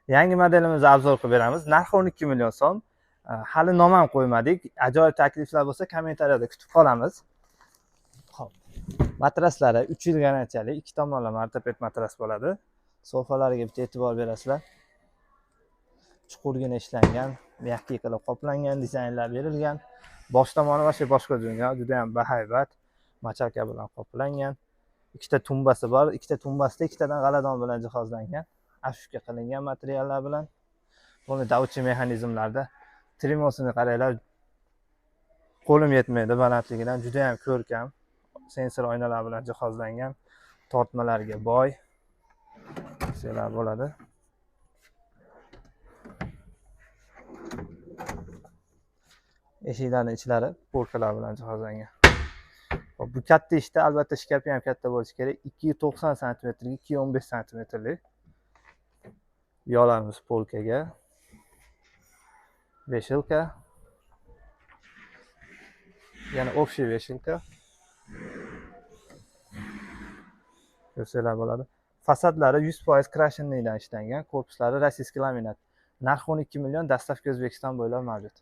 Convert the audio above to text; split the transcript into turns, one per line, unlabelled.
Yangi modelimizni obzor qilib beramiz. Narxi 12 million so'm. Hali nom ham qo'ymadik. Ajoyib takliflar bo'lsa, kommentariyada kutib qolamiz. Xo'p. Matraslari 3 yil garantiyali, ikki tomonlama ortoped matras bo'ladi. Sofalarga bitta e'tibor berasizlar. Chuqurgina ishlangan, мягкий qilib qoplangan, dizaynlar berilgan. Bosh tomoni вообще boshqa dunyo, juda ham bahaybat, мочалка bilan qoplangan. Ikkita tumbasi bor, ikkita tumbasida ikkitadan g'aladon bilan jihozlangan. Обшивка qilingan materiallar bilan. Buni давучий mexanizmlarda trimosini qaranglar, qo'lim yetmaydi balandligidan, juda ham ko'rkam. Sensor oynalar bilan jihozlangan, tortmalarga boy. Funksiyalar bo'ladi. Eshiklarning ichlari polkalar bilan jihozlangan. Hop, bu katta ishda albatta shkafi ham katta bo'lishi kerak. 290 santimetrga 215 santimetrlik. Yolamiz polkaga. Veshilka. Yana общий veshilka. Ko'rsanglar bo'ladi. Fasadlari 100% krashinlikdan ishlangan, korpuslari rossiyskiy laminat. Narxi 12 million, dastavka O'zbekiston bo'ylab mavjud.